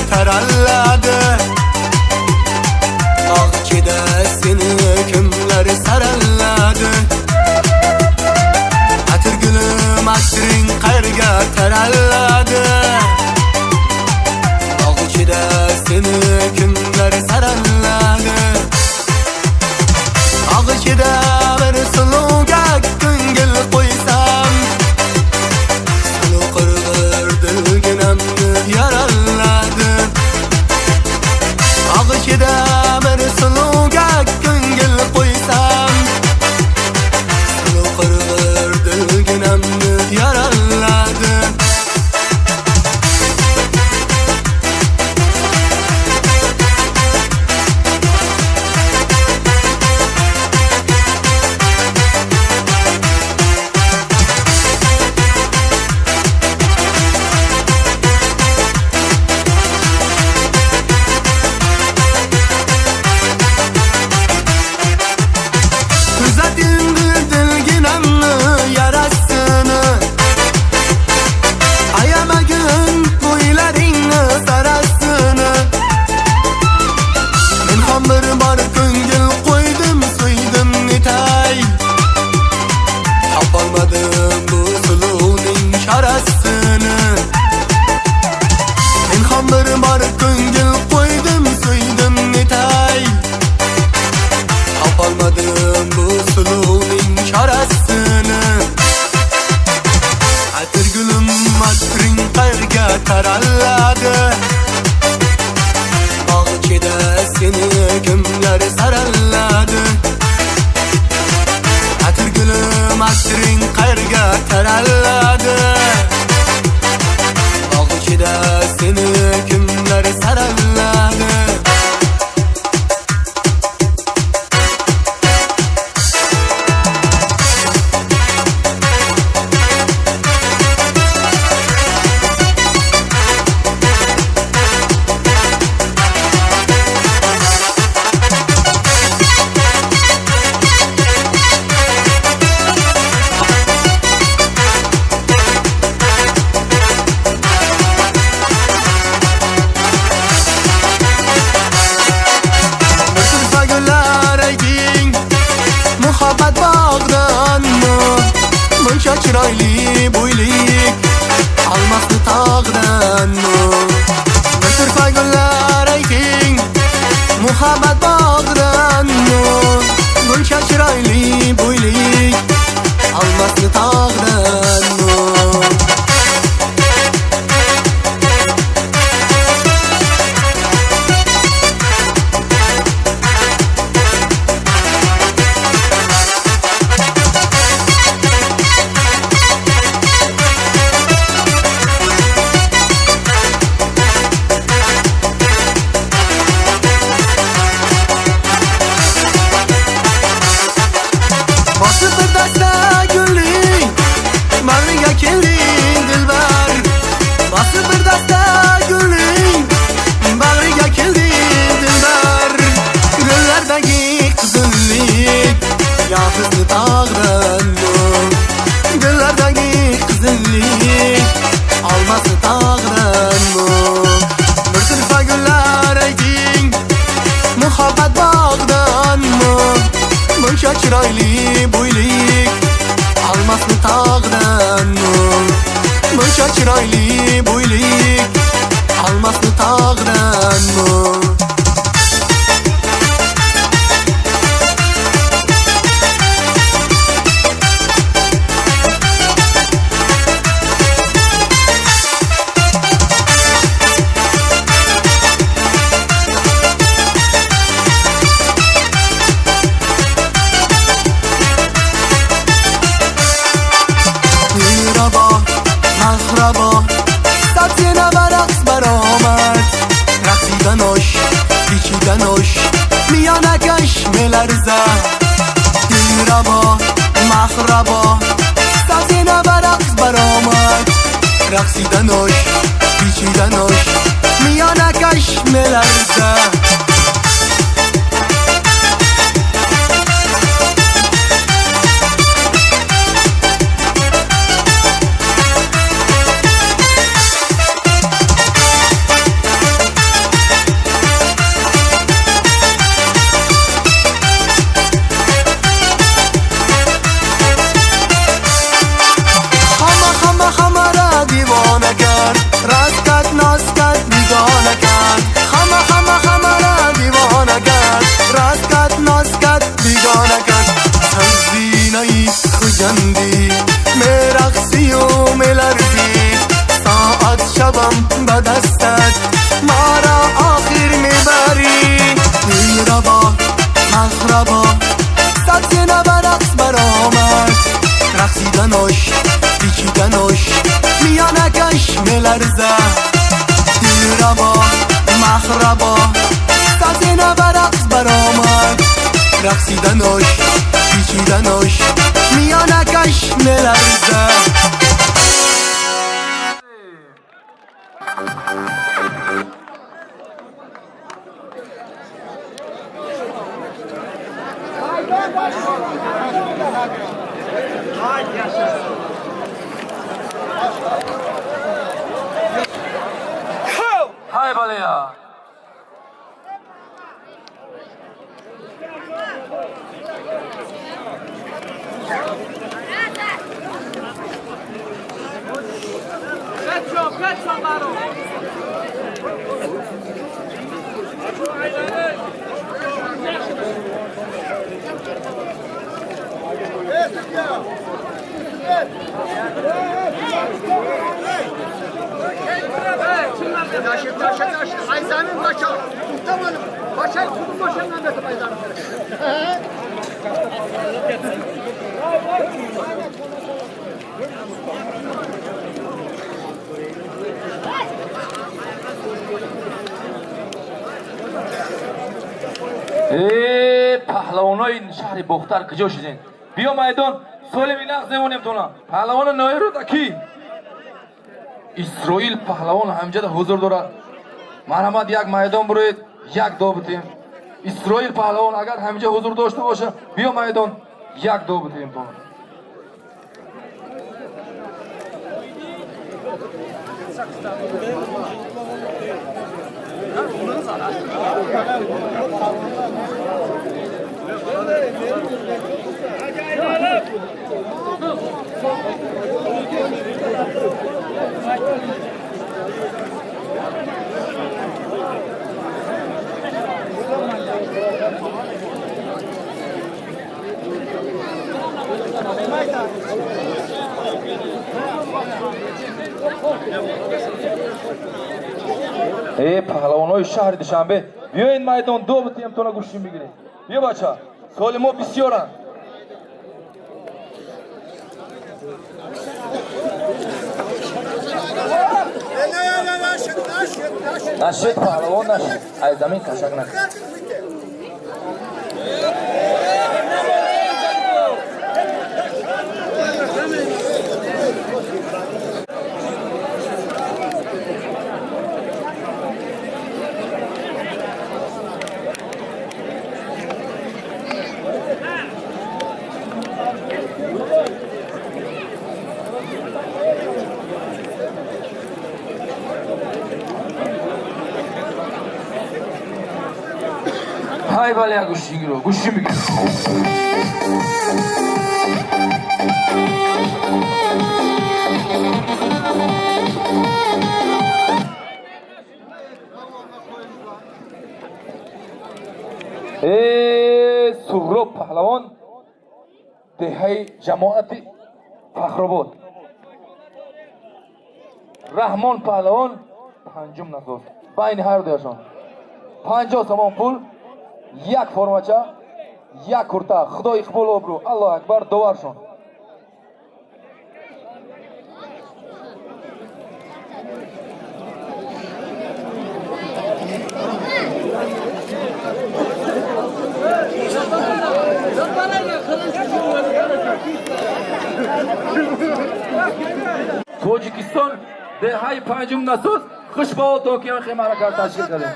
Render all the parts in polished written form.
Taralladi. Bog'chada seni kimlar saraladi? Atirgulim, atring qayerga taraladi? Bog'chada seni kimlar saraladi? Bog'chada bir suluvga ko'ngil qo'ysam, suluv qirg'ir dilginamni yaraladi. Bog'chada bir suluvga ko'ngil qo'ysam, suluv qirg'ir dilginamni yaraladi. رقصیدنش پیچیدنش میانکش ملرزه. شبم به دستت ما را آخر میبری. دیربا مغربا سبزینه به رقص برآمد، رقصیدنش پیچیدنش میانکش میلرزه. دیربا مغربا سبزینه به رقص برآمد، رقصیدنش پیچیدنش میانکش میلرزه. Hay balaya. Ayzanın başa. Muhtemelen başa kubu başından da Ayzanın. Паҳлавонои шаҳри Бохтар куҷо шудем? Биё майдон, солими нағз мемонем тона. Паҳлавони ноҳияи Рӯдакӣ Исроил паҳлавон ҳамҷада ҳузур дорад. Марҳамат, як майдон бироед, як до битем. Исроил паҳлавон агар ҳамҷа ҳузур дошта боша, биё майдон, як до битем тона. Паҳлавонои шаҳри Душанбе, биёед майдон, ду битем тона, гӯштин бигирем. Биё бача, соли мо бисёранд. Нашед паҳлавон, нашед, аз замин кашак накун. Ҳай баля, гӯштингиро, гӯштин бигир. Суҳроб паҳлавон, деҳаи ҷамоати Фахробод. Раҳмон паҳлавон панҷум насоз. Байни ҳар дуяшон 50 сомон пул, як формача, як курта. Худо иқбол, обрӯ. Аллоҳ акбар, доваршон. Тоҷикистон Деҳаи панҷум насос хуш ба ҳолтон ки ин маъракаро ташкил кардем.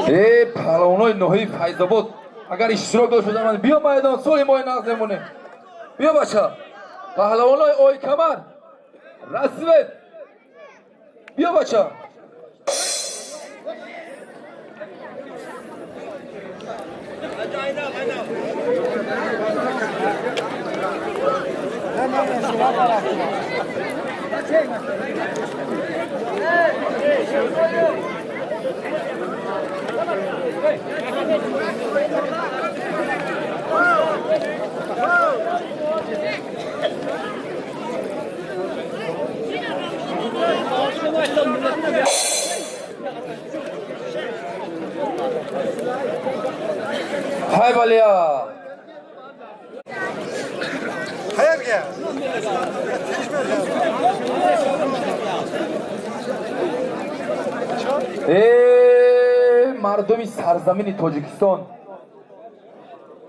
Э паҳлавонои ноҳияи Файзобод агар иштирок дошта бошанд, биё майдон, соли мои нағз мемонем. Биё бача, паҳлавонои Ойкамар, Рассвет, биё бача. Ҳай балия. Э мардуми сарзамини Тоҷикистон,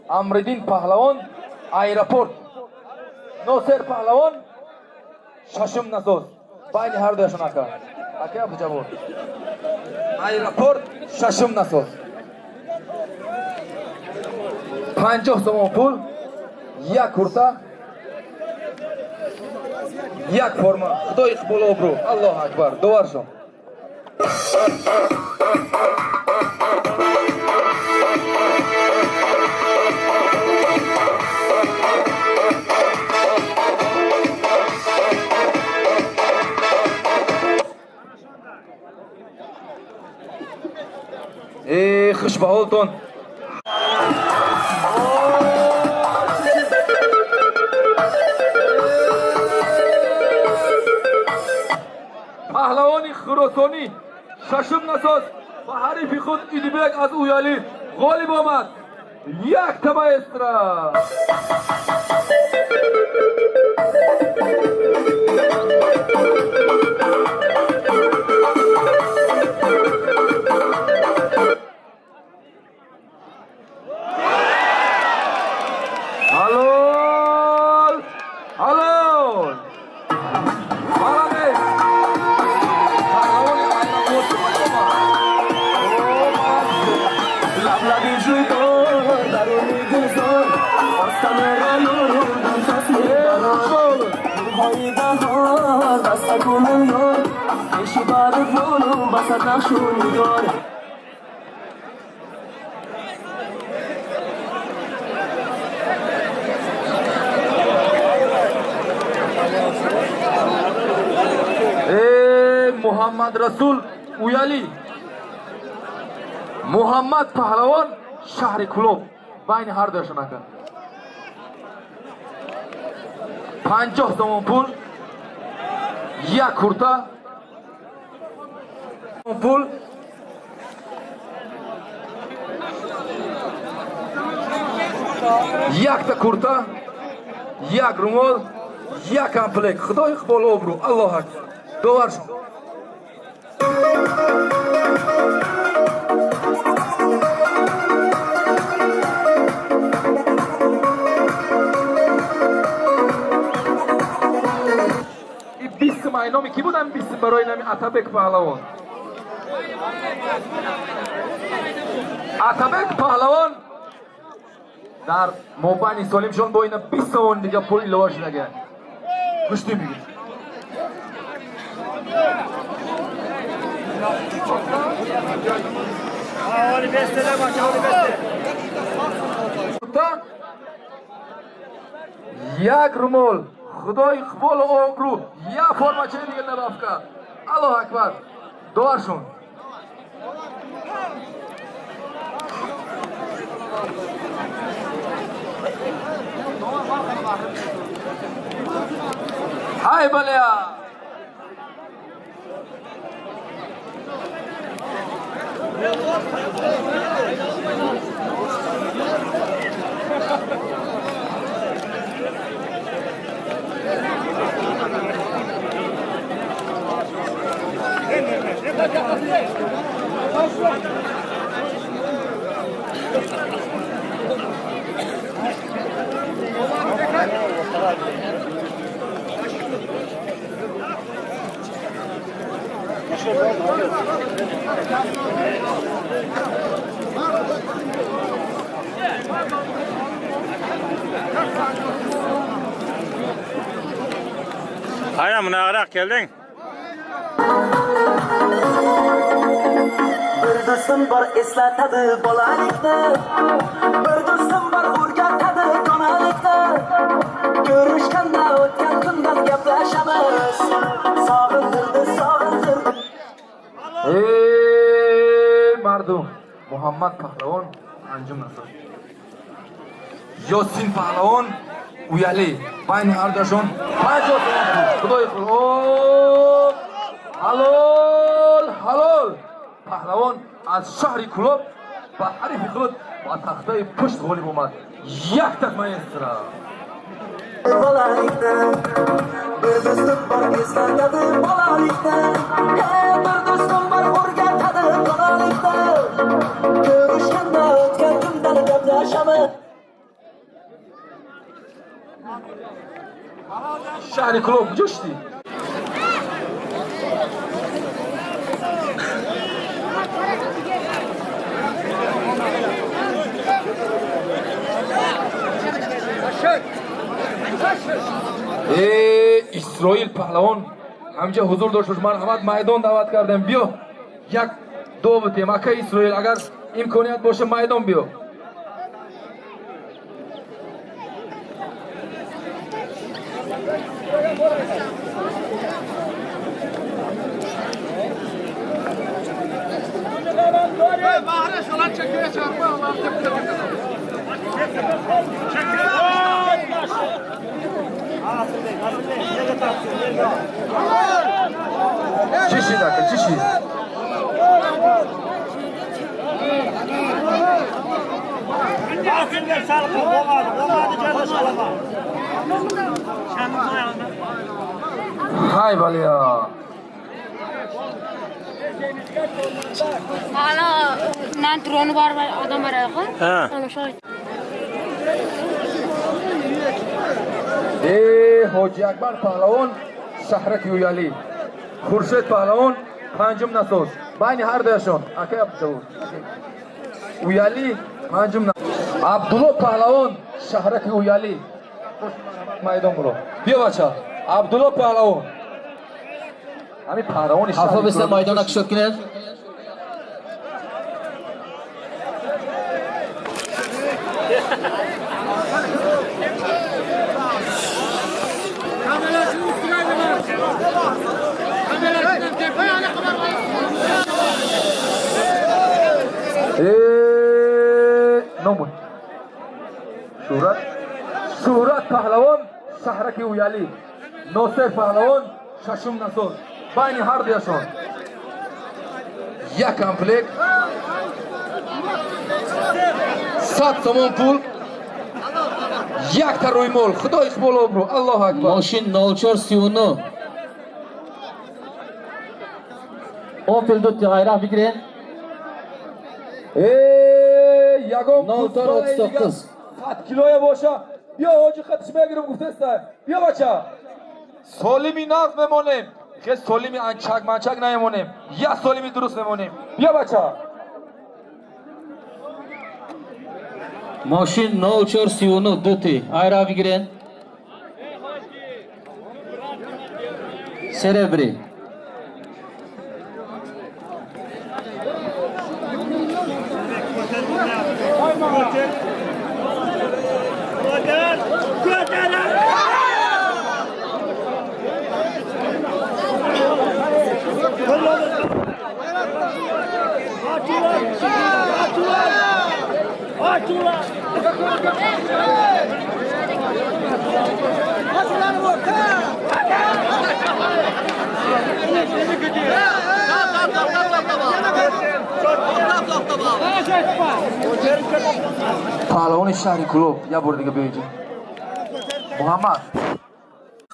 Амриддин паҳлавон аэропорт, Носер паҳлавон шашум насоз. Байни ҳар дуяшон ака. Ака Абдуҷаббор. Аэропорт шашум насоз. 50 сомон пул, як курта, як форма. Худои иқболу обрӯ. Аллоҳу акбар. Доваршон. Э хуш ба ҳолтон. Паҳлавони Хуросонӣ шашум насоз ба ҳарифи худ Идибек аз Уялӣ ғолиб омад. Якта маэстро. Halol! Halol! Молодец! Паҳлавони аэропорти ғолиб омад. Лаблаби ҷӯйбор даруни гулзор, остамера нурдам фасли баҳор. Гулҳои баҳор баста кунам ёр, пеши барфону басад нақшу нигор. Э Муҳаммад Расул Уялӣ, Муҳаммад паҳлавон шаҳри Кулоб. Байни ҳар дуяшон ака. 50 сомон пул, як курта, пул, якта курта, як румол, як комплект. Худои иқболу обрӯ. Аллоҳу акбар. Доваршон. И 20 май номи ки будам? 20 барои нами Атабек паҳлавон. Атабек паҳлавон дар мобайни солимшон бо ина 20 сомон дига пул илова шудага. Гӯштӣ мегирд. Курта, як румол, Худои иқболу обрӯ, як формачаи дига набафка. Аллоҳу акбар. Доваршон. Ҳай балея! Hayır, mınağarak geldin. Bir do'stim bor, eslatadi bolalikni. Bir do'stim bor, o'rgatadi donalikni. Ko'rishganda o'tgan kundan gaplashamiz. Sog'indirdi, sog'indirdi. Ey мардум, Муҳаммад паҳлавон панҷум насоз, Ёсин паҳлавон Уялӣ, байни ҳардуяшон 50 сомон пул. Худои худ, ҳалол ҳалол! Паҳлавон аз шаҳри Кулоб ба ҳарифи худ ба тахтаи пушт ғолиб омад. Якта маэстро! Bolalikni. Bir do'stim bor, eslatadi bolalikni. Hey, bir do'stim bor, o'rgatadi donalikni. Ko'rishganda o'tgan kundan gaplashamiz. Шаҳри Кулоб куҷо шудӣ? Э, Исроил паҳлавон ҳамҷа ҳузур дошт, марҳамат, майдон даъват кардем. Биё, як довутем. Ака Исроил, агар имконият боша, майдон биё. Чӣ шид, ака, чӣ шид? Aferin çalma, olmadı, olmadı, gel çalma. Ҳай балия! Ana man droni bor, odam bor edi. Ha. Ana shu. Э, Ҳоҷи Акбар паҳлавон шаҳраки Уялӣ, Хуршед паҳлавон панҷум насоз, байни ҳардуяшон, акай Абдуҷавод, Уялӣ панҷум, Абдулло паҳлавон шаҳраки Уялӣ, майдон буро. Биё, бача, Абдулло паҳлавон, ҳамин паҳлавони Ҳафта беста майдона кушод кунед. Э, номун Шӯҳрат, Шӯҳрат паҳлавон шаҳраки Уялӣ, Носер паҳлавон шашум насоз, байни ҳардуяшон як комплект, 100 сомон пул, якта рӯймол. Худо иқбол, обрӯ, Аллоҳу акбар! Мошин 0439. Opel дути ғайра бигирен. Э, ягон 0439. 100 килоя боша, биё, ҳоҷи хатиш мегирам гуфтеста. Биё, бача, солими нағз мемонем, хе, солими анчак манчак намемонем, як солими дуруст мемонем. Биё, бача. Мошин 0439 дути айра бигирен. Серебри. Götür, götür. Паҳлавони шаҳри Кӯлоб, як бор дига биё инҷа. Муҳаммад.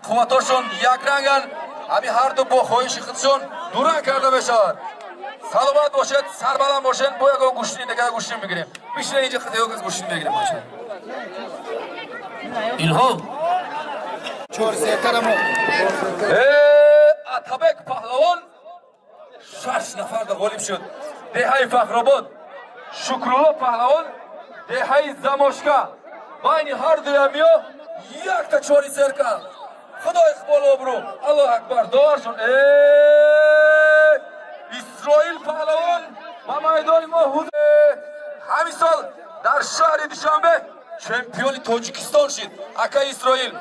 Қувватошон якранганд, ҳамин ҳарду бо хоҳиши худшон дуранг карда мешавад. Саломат бошед, сарбаланд бошед, бо ягон гӯштини дигар гӯштин мегирем. Бишинед инҷа, ягон гӯштин мегирем бача. Илҳом. Атабек паҳлавон шаш нафарда ғолиб шуд. Деҳаи Фахробод. Шукрулло паҳлавон деҳаи Замошка. Байни ҳар дуямиё якта чори серкал. Худо иқбол обрӯ. Аллоҳ акбар. Доваршон. Исроил паҳлавон ба майдони мо ҳамин сол дар шаҳри Душанбе чемпиони Тоҷикистон шид. Акаи Исроил.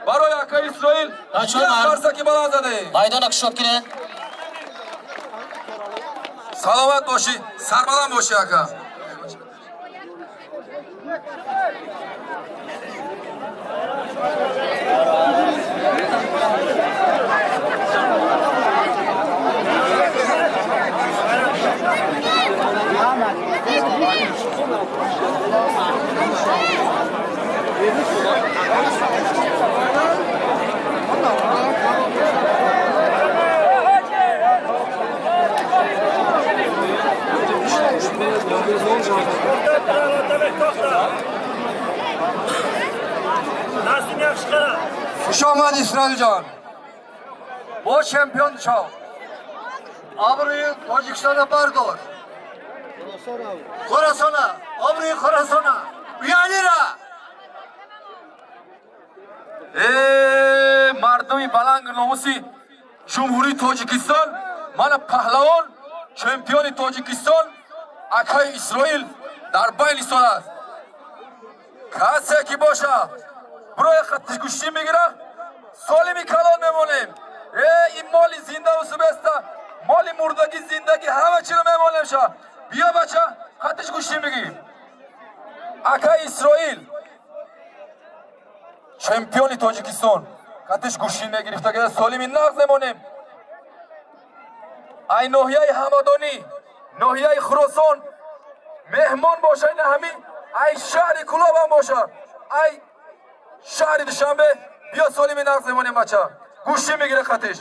Барои акаи Исроил як қарсаки баланд задаем. Майдона кушод кунед. Саломат бошӣ, сарбаланд бошӣ, ака. Хуш омад, Исроилҷон, бо чемпион шав, обрӯи Тоҷикистона бардор, Хорасона, обрӯи Хорасона биянира. Мардуми баланги номуси Ҷумҳурии Тоҷикистон, мана паҳлавон, чемпиони Тоҷикистон, акаи Исроил дар байн истодааст. Касе ки боша бирои хаттиш гӯштӣ мегира, солими калон мемонем. Ин моли зиндаву субеста, моли мурдагӣ, зиндагӣ, ҳама чиро мемонем ша. Биё бача, хаттиш гӯштӣ мегирӣ. Акаи Исроил чемпиони Тоҷикистон хаттиш гӯштӣ мегирифтагида, солими нағз мемонем. Ай ноҳияи Ҳамадонӣ, ноҳияи Хуросон меҳмон боша, ина ҳамин ай шаҳри Кӯлобам боша, ай шаҳри Душанбе, биё солими нағз мемонем бача. Гӯштӣ мегира хатиш.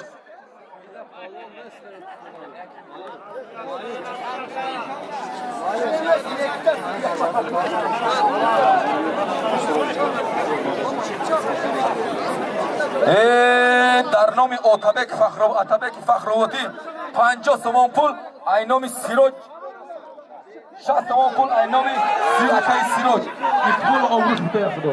Дар номи Отабек Фахров, Атабеки Фахровотӣ 50 сомон пул, ай номи Сироҷ 60 сомон пул, ай номи акаи Сироҷ. Иқбол обрӯш бутая худо.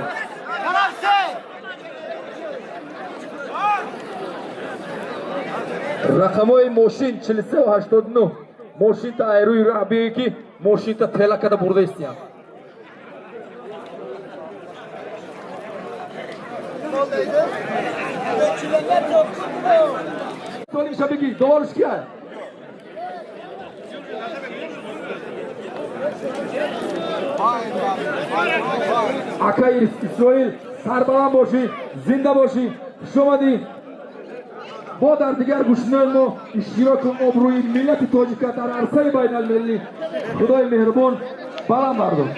Рақамҳои мошин 4389. Мошинта айрӯи раҳ биёе ки мошинта тела када бурда истиям. Солимша бигӣ, доварш кия? Акаи Исроил, сарбаланд бошӣ, зинда бошӣ, хуш омадӣ. Бо дар дигар гӯшинои мо иштироку обрӯи миллати тоҷика дар арсаи байналмилалӣ Худои меҳрубон баланд бардор.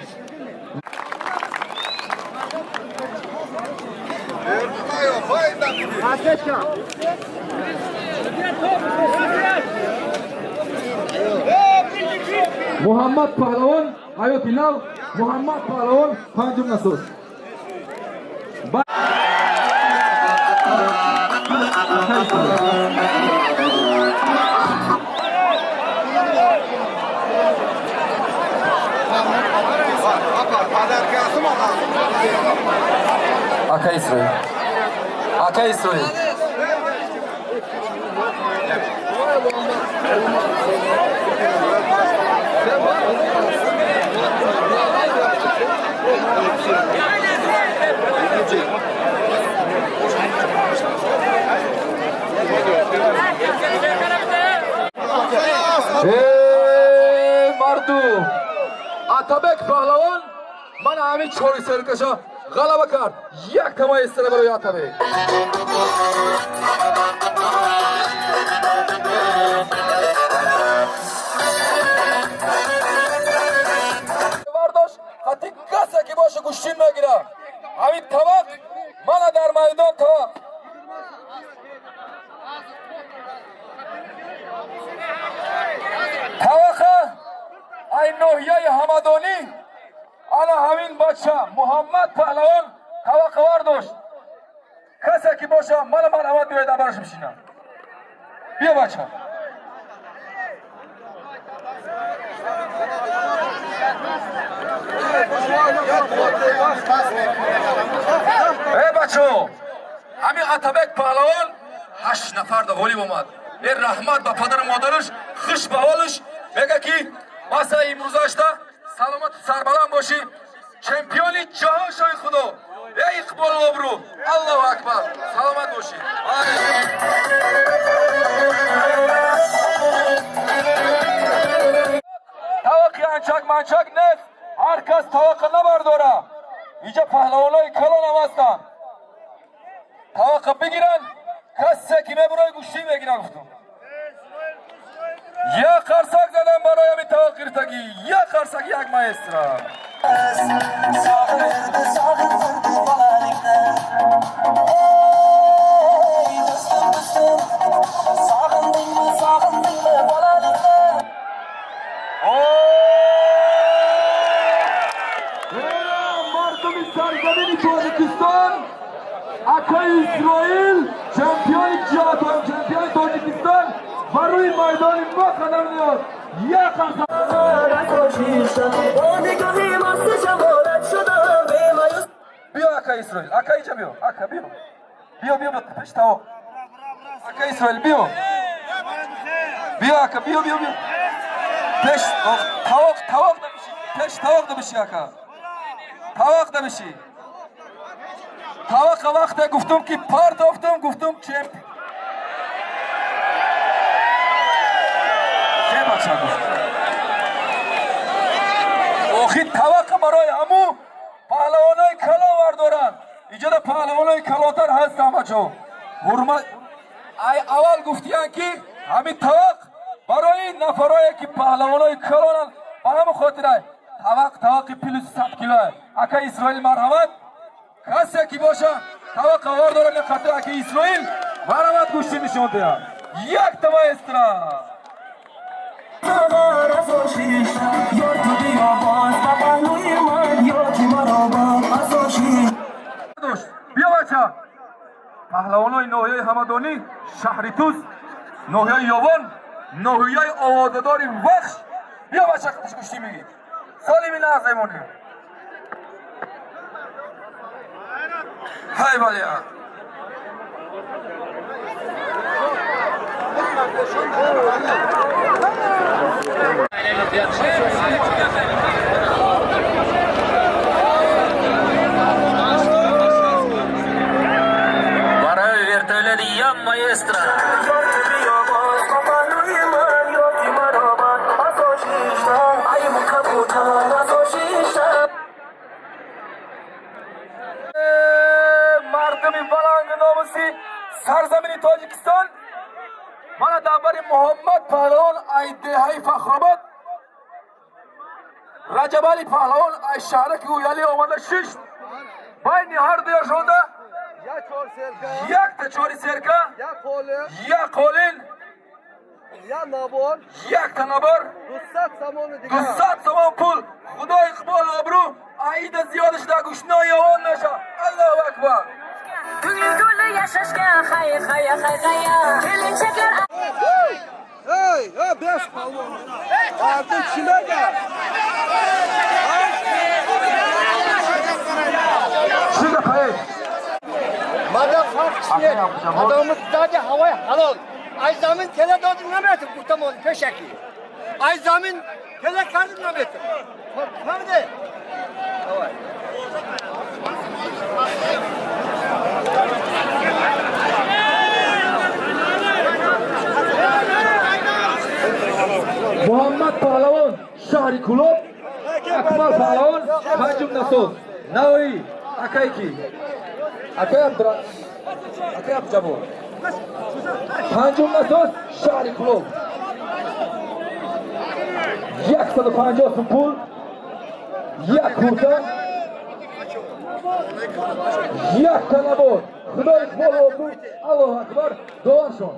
Муҳаммад паҳлавон, ҳаёти нав, Муҳаммад паҳлавон панҷум насоз. Ака Исроил. Ака Исроил. Эй, мардум! Атабек паҳлавон Мана ҳамин чори серкаша ғалаба кард. Як тамаи истира барои Атабек. Бардошт, хати касе ки боша гӯштин мегира. Ҳамин тавақ мана дар майдон тавақ. Тавақа ай ноҳияи Ҳамадонӣ ана ҳамин бача Муҳаммад Паҳлавон таваққа вардошт. Касе ки боша мана марҳамат биёед абараш бишинам. Биё бача. Э бачо, ҳамин Атабек Паҳлавон 8 нафарда ғолиб омад. Э раҳмат ба падару модараш, хуш ба ҳолаш. Мега ки маса имрӯзашта саломату сарбаланд бошӣ. Чемпиони ҷаҳон шои Худо. Э иқболу обрӯ. Аллоҳу акбар. Саломат бошӣ. Таваққи анчак манчак нест. Ҳар кас таваққа набардора. Инҷа паҳлавонои калонам ҳастанд. Таваққа бигиранд, касе ки мебурои гӯштӣ мегирад гуфтум. Як қарсак задам барои ҳамин тавақ гирифтагӣ. Як қарсак як маэстро. Sog'indirdi, sog'indirdi bolalikni. Ey do'stim, do'stim, sog'indingmi, sog'indingmi bolalikni? Мардуми сарзамини Тоҷикистон, акаи Исроил, чемпиони ҷаҳон, чемпиони Тоҷикистон ба рӯи майдони мо қадам ниёд. Як қарсак. Бо нигоҳи масти ҷамолат шудам бемаюс. Биё ака Исроил, ака инҷа биё, ака биё. Биё, биё, биё, пеш таво. Ака Исроил, биё. Биё ака, биё, биё, биё. Пеш, ох, тавоқ, тавоқ дамиши. Пеш тавоқ дамиши ака. Тавоқ дамиши. Тавоқа вақте гуфтум ки партофтум, гуфтум чемп. Че бача гуфт? Охи таваққа барои ҳаму паҳлавонои калон вардоранд. Иҷода паҳлавонои калонтар ҳастанд бачо. Ҳурмат ай аввал гуфтиянд ки ҳамин тавақ барои нафарое ки паҳлавонои калонанд, ба ҳамин хотира тавақ тавақи плюс 100 кило. Ака Исроил марҳамат. Касе ки боша таваққа вардоранд қатъи ака Исроил марҳамат гӯштӣ нишон диҳад. Як маэстро. Ё ту биё боз ба паҳлӯи ман, ё ки маро бо азоши. Дошт. Биё бача. Паҳлавонои ноҳияи Ҳамадонӣ, шаҳри Туз, ноҳияи Ёвон, ноҳияи овозадори Вахш. Биё бача, қатиш гӯштӣ мегӣ. Солими нағз мемонем. Ҳай балия. Барои вертолети я маэстро. Ё ту биё боз ба паҳлӯи ман, ё ки маро бо азошишта. Ай мукабутар азошишта. Мардуми баланги номуси сарзамини Тоҷикистон, мана дар бари Муҳаммад Паҳлавон ай деҳаи Фахробод, Раҷабали Паҳлавон ай шаҳраки Уялӣ омада шишт. Байни ҳар дуяшонда якта чори серка, як қолин, якта набор, 200 сомон пул. Худо иқбол обрӯ, аида зиёдаш дар гӯшнои Ёвон наша. Аллоҳу акбар. Ko'ngil to'la yashashga hay hay hay hay kelinchaklar. Hey, hey, besh palvon. Artık kime? Чӣ гапае? Мада фарқ чист? Адамы дади ҳавои ҳалол. Ай замин теле додим наметим, гуфтам он пешаки. Ай замин теле кардим наметим. Фаҳмиде? Давай. Муҳаммад Паҳлавон шаҳри Кулоб, Акмал Паҳлавон Панҷум насос Навоӣ. Акай ки? Акай Абдура, акай Абдуҷаббор. Панҷум насос шаҳри Кӯлоб. 150 сум пул, як курта, як талабот. Худо иқболу обрӯ. Аллоҳу акбар. Доваршон.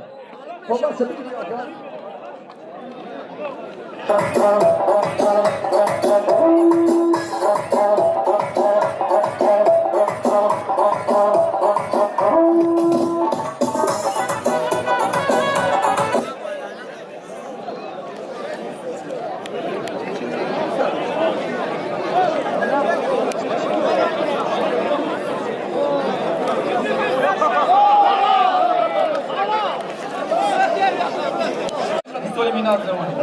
Коғазша бигиред, ака. Соли минат замонӣ.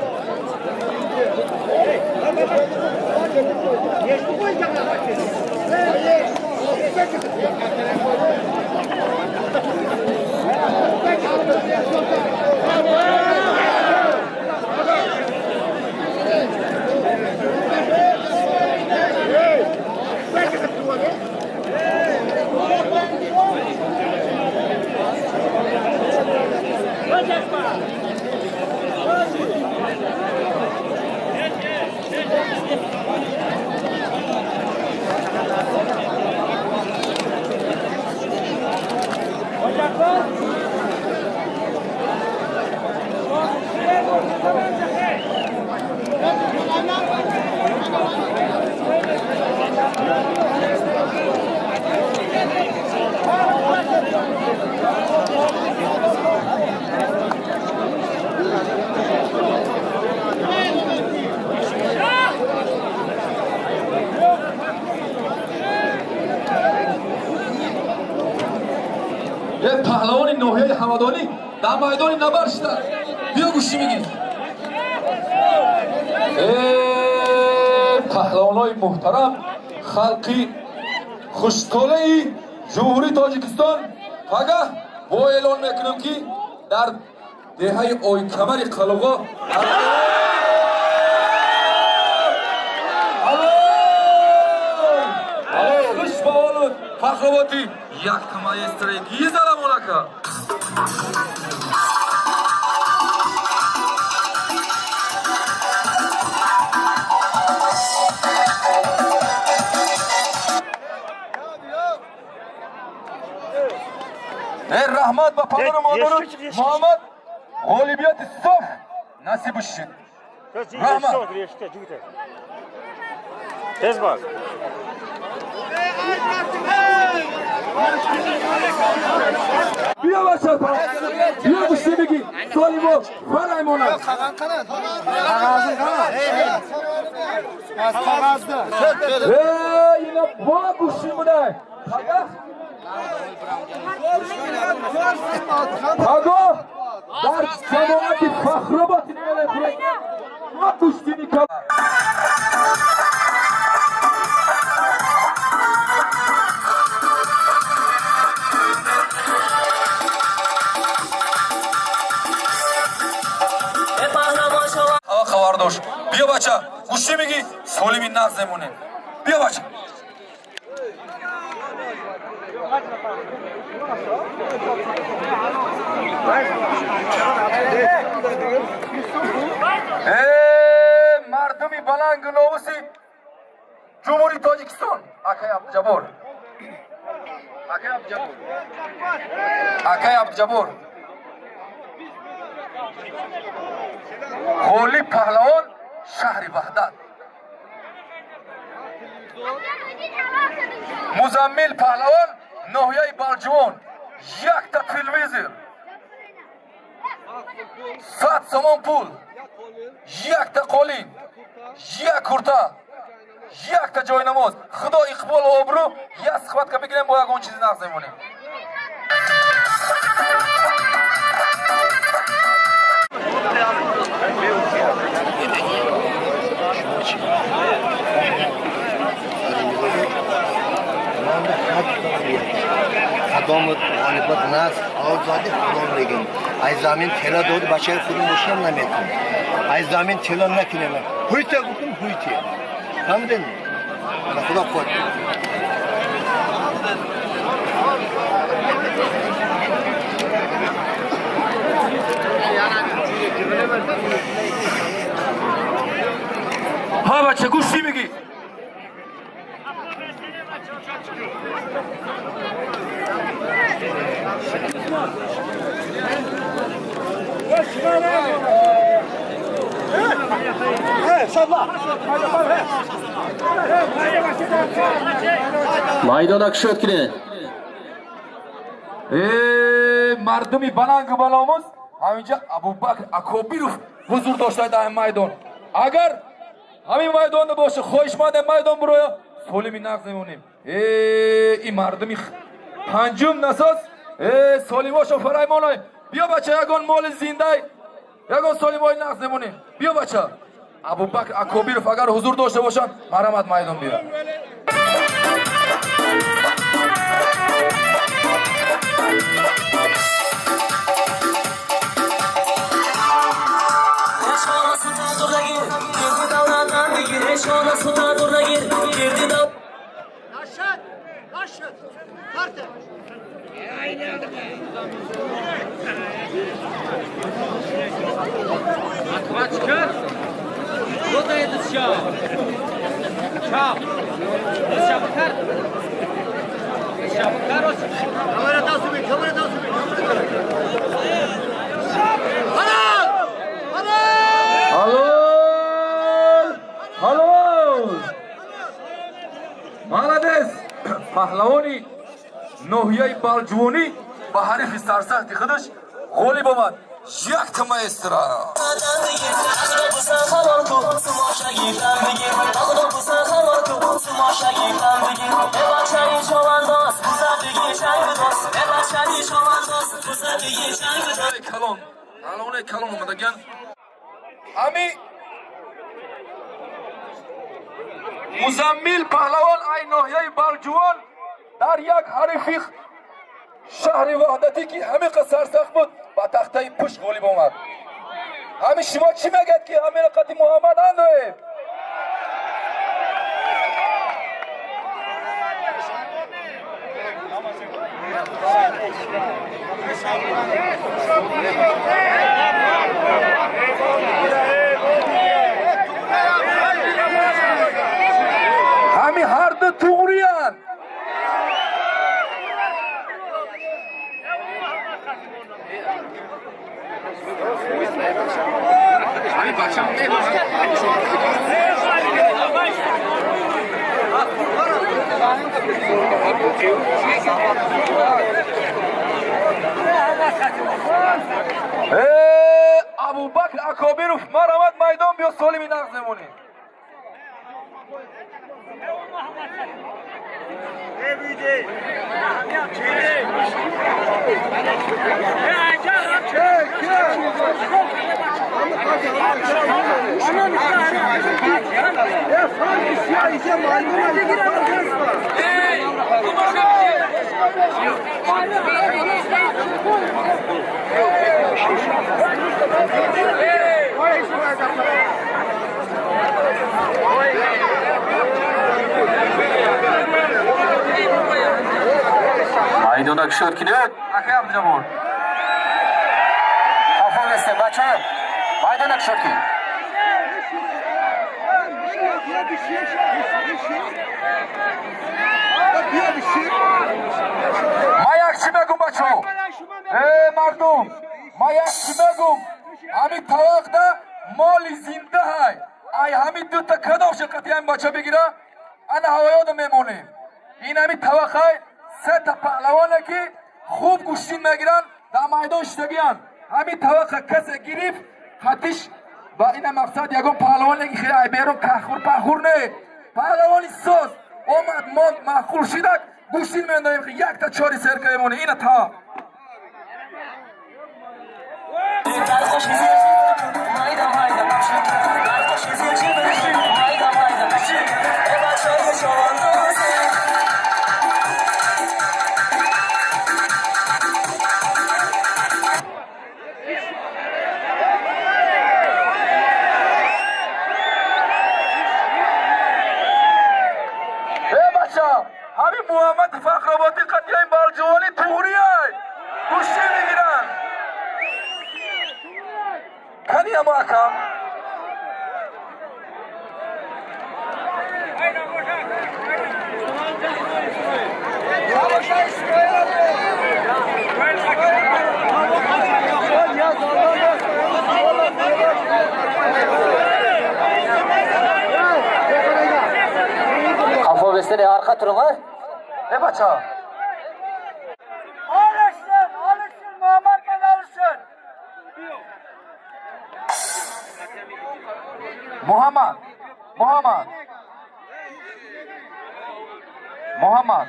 Як паҳлавони ноҳияи Ҳамадонӣ дар майдони набард шуда. Биё, гӯштӣ мегирӣ. Паҳлавонои муҳтарам, халқи хушколаи Ҷумҳурии Тоҷикистон, пагаҳ бо эълон мекунем, ки дар деҳаи Ойкамари Қалуғо. Хуш ба ҳолу паҳлавоти якта маэстро гизаламонака. Эй, раҳмат ба падару модару Муҳаммад. Ғолибияти соф насибу шид. Раҳмат. Tez bas. Биё, бача, биё, гӯштӣ бигӣ. Солимо фараймонад. Аз қоғазда. Эй, ина бо гӯштӣ будай. Пагоҳ, пагоҳ дар ҷамоати Фахроботи ма гӯштини. Хабар дошт. Биё, бача, гӯштӣ мегӣ. Солими нағз мемонем. Биё, бача. Мардуми балангу новуси Ҷумҳурии Тоҷикистон, акай Абдуҷаббор, акай Абдуҷаббор, акай Абдуҷаббор, ғолиб паҳлавон шаҳри Ваҳдат, Музаммил паҳлавон, ноҳияи Балҷувон. Якта телевизор, 100 сомон пул, якта қолин, як курта, якта ҷойнамоз. Худо иқболу обрӯ. Як схватка бигирем, бо ягон чизи нағз мемонем. Худом ғолибат наст, озоди худом мегим. Ай замин тела дод, бачаи худум бошам, наметун. Ай замин тела накунем. Ҳуйта гуфтум, ҳуйте. Фаҳмиден? Худо қувват. Ҳа, бача, гӯш чӣ мегӣ? Майдона кушод кунед. Э, мардуми балангу баломуз, ҳаминҷа Абубакр Акобиров ҳузур дошта дар ин майдон. Агар ҳамин майдонда боша, хоҳишманде майдон бироя, солими нағз мемонем. Э, ин мардуми панҷум насос, э, солимошо фараймоной. Биё, бача, ягон моли зиндай, ягон солимои нағз мемонем. Биё, бача. Абубакр Акобиров агар ҳузур дошта бошанд, марҳамат, майдон биё. Нашад, нашад. Карта. Kamera da su, kamera da su. Halal! Halal! Halol! Halol! Молодец! Паҳлавони ноҳияи Балҷувонӣ ба ҳарифи сарсахти худаш ғолиб омад. Якта маэстро! Калон, паҳлавони калон омадаган. Ҳами Музаммил паҳлавон ай ноҳияи Балҷувон дар як ҳарифи шаҳри Ваҳдатӣ, ки ҳамиқа сарсахт буд, ба тахтаи пушт ғолиб омад. Ҳами шумо чӣ мегӯяд, ки ҳамира қати Муҳаммад андоев? Ҳами ҳарду туғриянд. Э, Абубакр Акобиров, марҳамат, майдон биё, солими нағз мемонем. Майдона кушод кунед. Акай Абдуҷаббор. Хафа нестем, бача. Майдона кушод кунед. Ма як чӣ мегум, бачаҳо? Э, мардум, ма як чӣ мегум? Ҳами тавақда моли зинда ҳай. Ай ҳами дута кадом ширкати ҳами бача бигира, ана ҳавоёда мемонем. Ин ҳами тавақай сета паҳлавоне, ки хуб гӯштин мегиранд, дар майдон шидагиянд. Ҳами тавақа касе гирифт, хатиш ба ина мақсад ягон паҳлавоне, ки хеле ай берун кахур пахур не, паҳлавони соз омад, монд, маъқул шидак, гӯштин меандоем, якта чори серка мемонем. Ина тавақ. бача, ҳамин Муҳаммади Фахрободӣ қатъиян балҷувонӣ туғрияй гӯштӣ мегиранд. Кани амо акам? Arka turun. Ne baça? Alışsın, alışsın Muhammed Bey alışsın. Muhammad, Muhammad, Muhammad.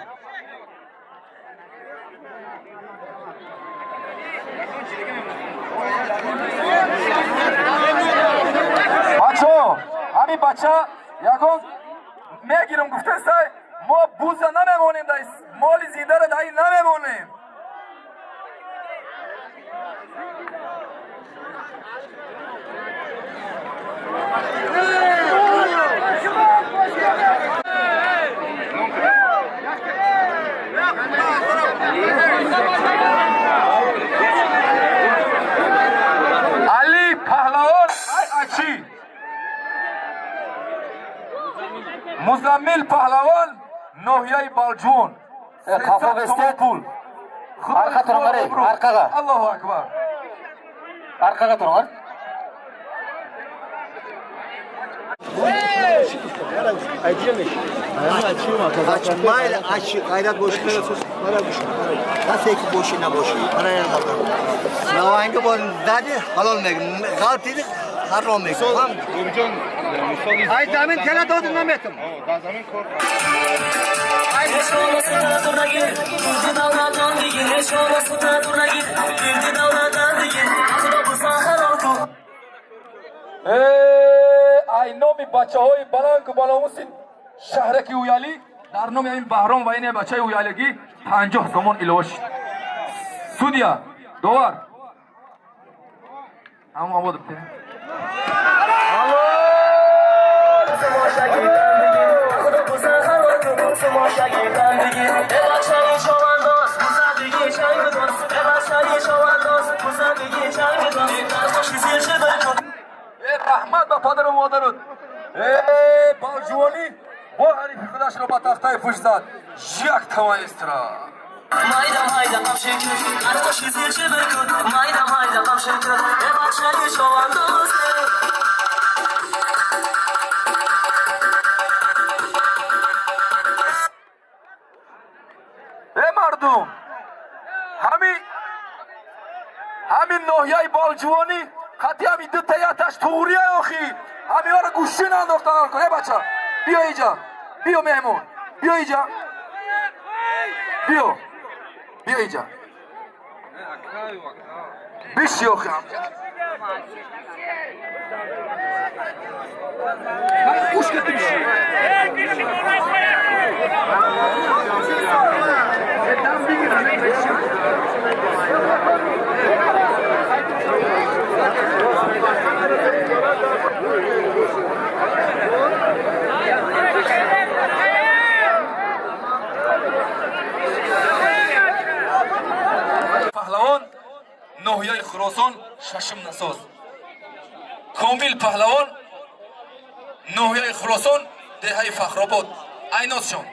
Бачо, ҳамин бача ягон мегирам гуфтасай, мо буза намемонем, дай моли зиндаро дай намемонем. Али Паҳлавон ай ачи, Музаммил Паҳлавон ноҳияи Балҷувон. Қафо бестед. Пул. Арқа туруңар, ey, арқаға. Аллоҳу акбар. Арқаға туруңар. Mayli aç, gayret boş. Nasıl ki boşu ne boşu? Bana ne kadar. Navangi bor zadi halol meg. G'alb dedik, harom meg. Ay zamin tela dodum nametim. Ай номи бачаҳои баланду баломуси шаҳраки Уялӣ дар номи ҳамин Баҳром ва ин бачаи Уялигӣ 50 сомон илова шуд. Судья, довар. Ҳамон обод бите. Раҳмат ба падару модарут. Балҷувонӣ бо ҳарифи худашро ба тахтаи пушт зад. Як тавонистра. Майда майда қамшикир, арқоши зирчи bir kun. Mayda mayda qamshikir, bachchayi chavandoz. Э мардум, ҳамин ноҳияи Балҷувонӣ қатъи ҳамин ду таяташ туғрия охи. Ҳаминҳоро гӯштӣ наандохтан кун. Э бача, биё иҷа. Биё меҳмон. Биё иҷа. Биё. Биё иҷа. Биши охи. Паҳлавон ноҳияи Хуросон шашум насоз. Комил Паҳлавон ноҳияи Хуросон деҳаи Фахробод. Айнозшон.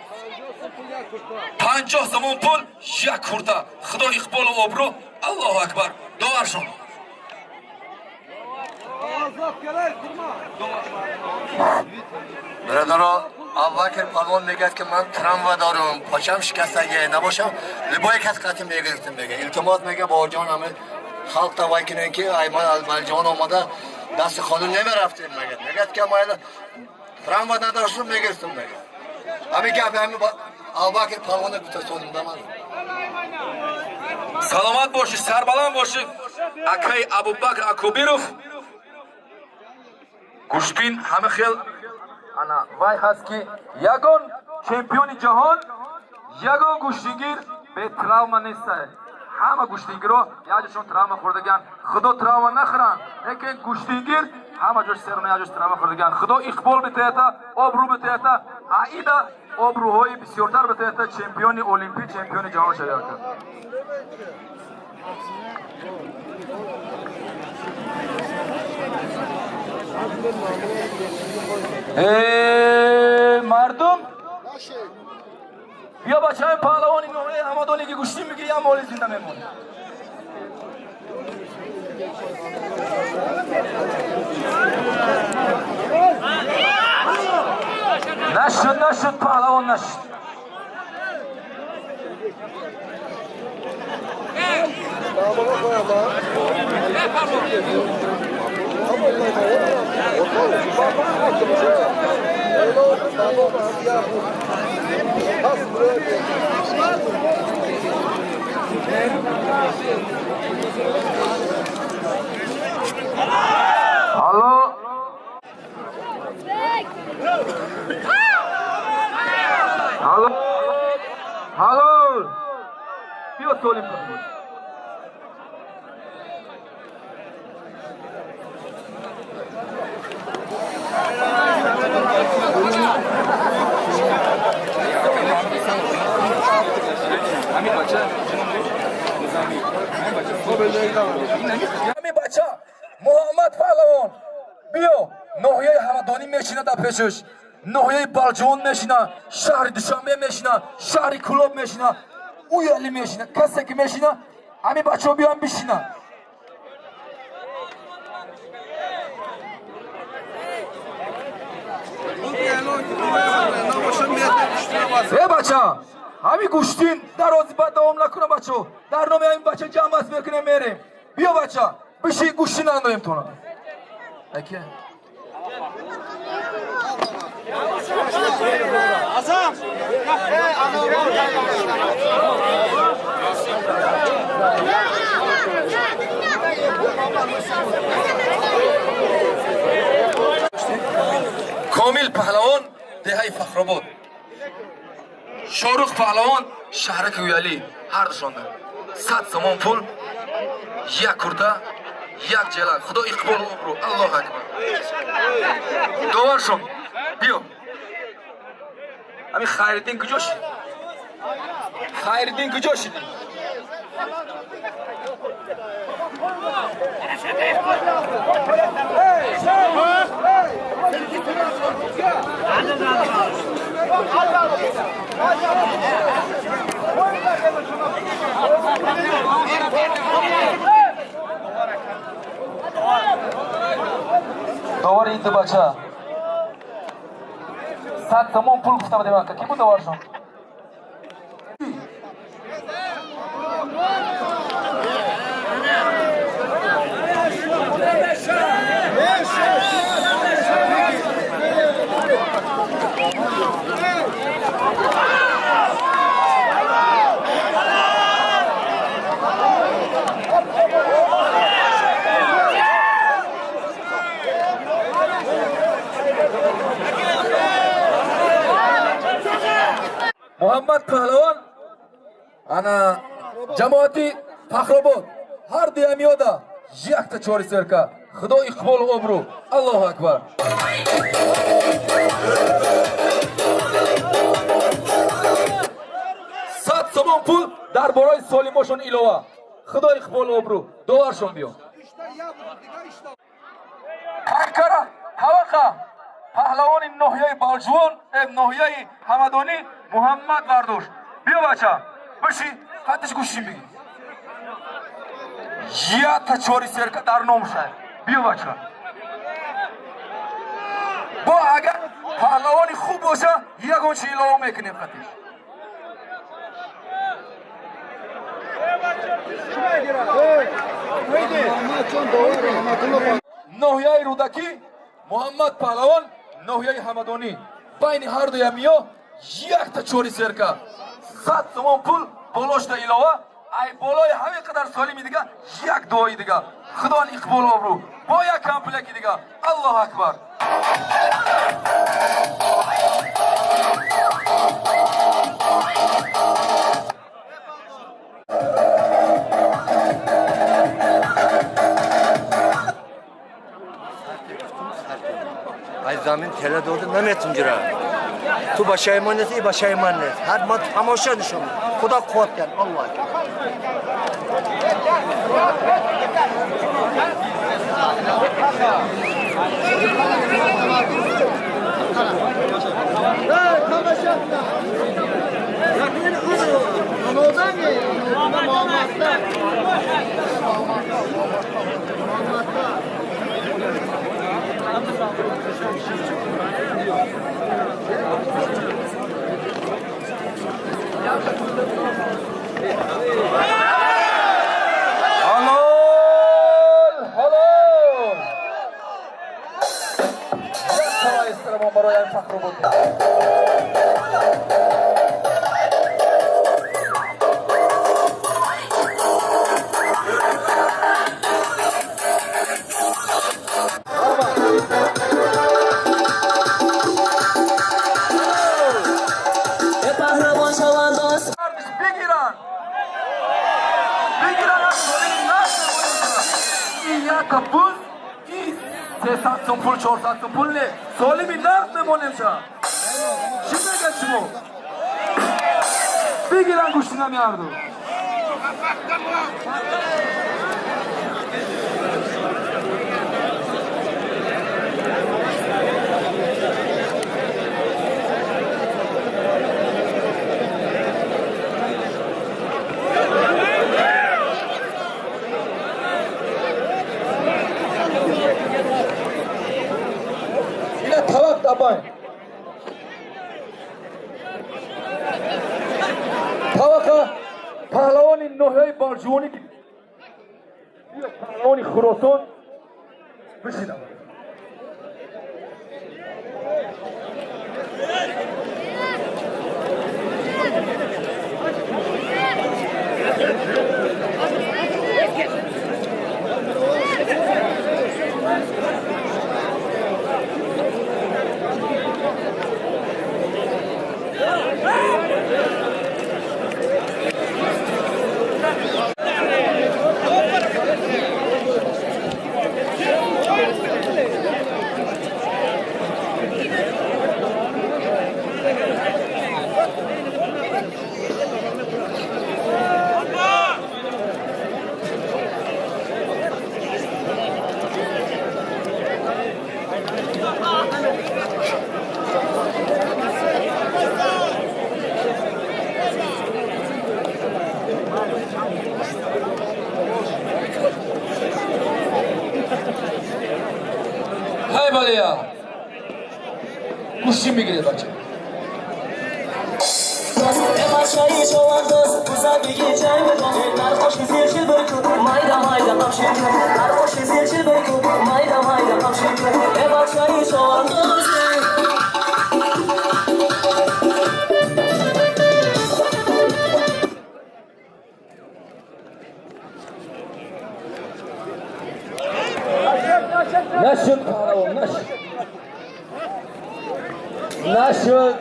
50 сомон пул, як курта. Худо иқболу обрӯ. Аллоҳу акбар. Доваршон. Бародаро, Абубакр палвон мегӯяд ки ман травма дорам, почам шикастагӣ набошам, любой кас қатъи мегирифтем мега. Илтимос мега бобоҷон ҳама халқ тавай кунем ки ай ман аз Балҷувон омада дасти холӣ намерафтем мега. Мегӯяд ки ман травма надоштам мегирифтем мега. Ҳамин гап ҳамин Абубакр палвона гуфта соним да ман. Саломат бошӣ, сарбаланд бошӣ. Акаи Абубакр Акобиров гӯштбин ҳама хел ана вай ҳаст ки ягон чемпиони ҷаҳон, ягон гӯштингир бе травма нестай. Ҳама гӯштингирҳо як ҷошон травма хӯрдагианд. Худо травма нахӯранд, лекин гӯштингир ҳама ҷош серна як ҷош травма хӯрдагианд. Худо иқбол битаята, обрӯ битаята. Аида Обрӯҳои бисёртар битоята, чемпиони олимпӣ, чемпиони ҷаҳон шавад. Мардум, биё, бачаҳои паҳлавони ноҳияи Ҳамадоне ки гӯштӣ мегири, ям моли зинда мемонӣ. Нашуд, нашуд, паҳлавон нашуд. Алло, алло, алло, биё, солим. Ҳами бача Муҳаммад паҳлавон, биё. Ноҳияи Ҳамадонӣ мешина, дар пешаш ноҳияи Балҷувон мешина, шаҳри Душанбе мешина, шаҳри Кӯлоб мешина, Уяли мешина, касе ки мешина, ҳами бачаҳо биён бишина. Э, бача, ҳами гӯштин дарози баъд давом накуна. Бачаҳо, дар номи ҳамин бача ҷамъ аст мекунем, мерем. Биё, бача, биши, гӯштин андоем тона. Аке. Комил паҳлавон, деҳаи Фахробод, Шорух паҳлавон, шаҳраки Уялӣ. Ҳардушонда 100 сомон пул, як курта, як ҷелак. Худо иқболу обрӯ. Аллоҳ акбар. Доваршон, биё. Ҳамин Хайриддин куҷо шид? Хайриддин куҷо шидӣ? Довари ин ду бача 100 сомон пул гуфта будем, ака. Ки буд доваршон? Муҳаммад паҳлавон, ана ҷамоати Фахробод. Ҳар дуямиёда якта чори серка. Худо иқболу обрӯ. Аллоҳу акбар. 100 сомон пул дар бораи солимошон илова. Худо иқболу обрӯ. Доваршон, биё. Анкара тавақа паҳлавони ноҳияи Балҷувон, ноҳияи Ҳамадонӣ, Муҳаммад Вардош, биё, бача, биши, хаттиш гӯшин бигӣ. Якта чори серка дар ном шай. Биё, бача. Бо агар паҳлавони хуб боша, ягон чи илова мекунем хатиш. Ноҳияи Рӯдакӣ Муҳаммад паҳлавон, ноҳияи Ҳамадонӣ. Байни ҳар дуямиё якта чори серка, 100 сомон пул болошта илова. Ай болои ҳамин қадар солими дига як дуои дига. Худованд иқболу обрӯ. Бо як комплеки дига. Аллоҳу акбар. Ай замин теле доди наметум ҷира. Ту бачаи ман нест, и бачаи ман нест. Ҳар ман тамоша нишон. Худо қувват кард. Аллоҳ. Ҳалол, ҳалол. Як савои эҳтиромон барои ин фахру буд. Паҳлавон шавандоз. Бигиранд, бигиранд, аз солими нағз. И якта буз, и 300 сум пул, 400 сум пул не, солими нағз мемонем. Ша чӣ мегӯяд шумо? Бигиранд гӯштина меарду. Ина тавақ табай, тавақа паҳлавони ноҳияи Балҷувонӣ, паҳлавони Хуросон бишинам. Ҳай, балия, гӯштӣ мегиред, бача. Бачаи шавандоз, буза биги, ҷанг бикун, дар оши зирчи бикун, майда майда қамши кун, дар оши зирчи бикун, майда майда қамши кун. Э, бачаи шавандоз. Нашуд, паҳлавон, нашуд, нашуд.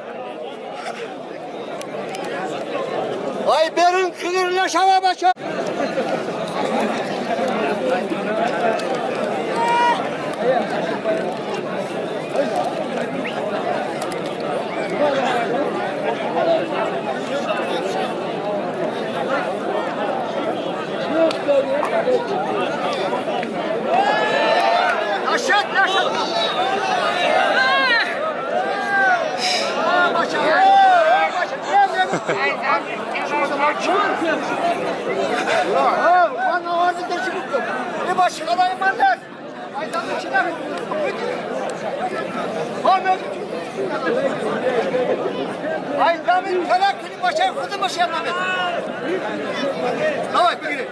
Ай, берун қигир нашава, бача. Нашуд, нашуд. Бача, бача. Ман оварди даши гуфтам. Э, бача, ман нест. Ай, замин чи нахӯрд? Ай, замин талак кунӣ, бачаи худам бошам намед. Давай, бигиред.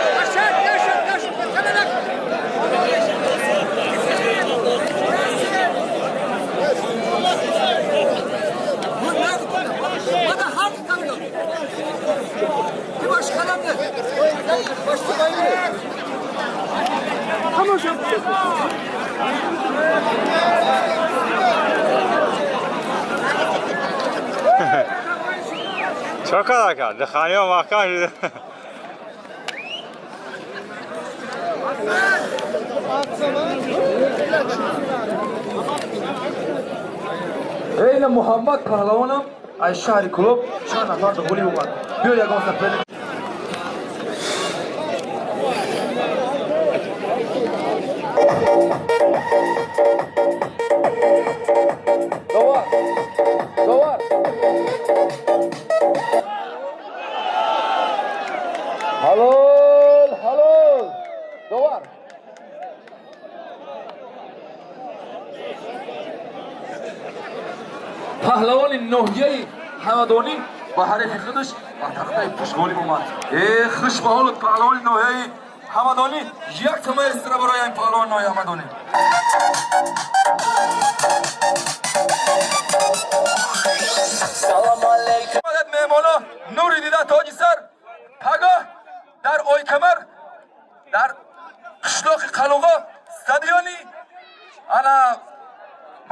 Нашуд, нашуд, нашуд. Çok alaka. Dıkanıyor mahkeme. Эйна Муҳаммад паҳлавонам аз шаҳри Кӯлоб чанд нафар ғолиб омад. Биё ягон сафари. Довар. Довар. Ҳалол, ҳалол. Довар. Паҳлавони ноҳияи Ҳамадонӣ ба ҳарифи худаш ба тахтаи пушт ғолиб омад. Э, хуш ба ҳолат, паҳлавони ноҳияи Ҳамадонӣ! Як тамаи истира барои ин паҳлавони ноҳияи Ҳамадонӣ. Salom alaykum. Омадад, меҳмоно, нури дида, тоҷи сар. Пагоҳ дар Ойкамар, дар қишлоқи Қалуғо, стадиони ана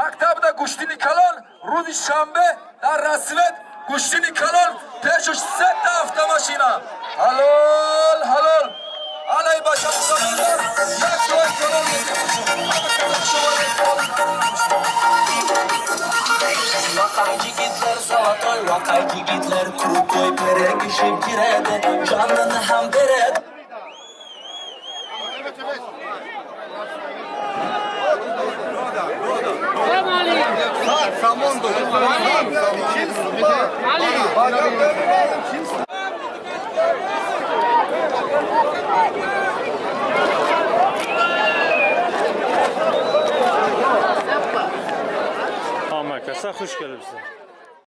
мактабда гӯштини калон. Рӯзи шанбе дар Рассвет гӯштини калон, пешуш сета автомашина. Ҳалол, ҳалол. Алай бача, як дуои калон. Vaqay yigitlar золотой, vaqay yigitlar крутой, birikishib kiradi, jonini ham beradi. Hamma kasa xush kelibsiz.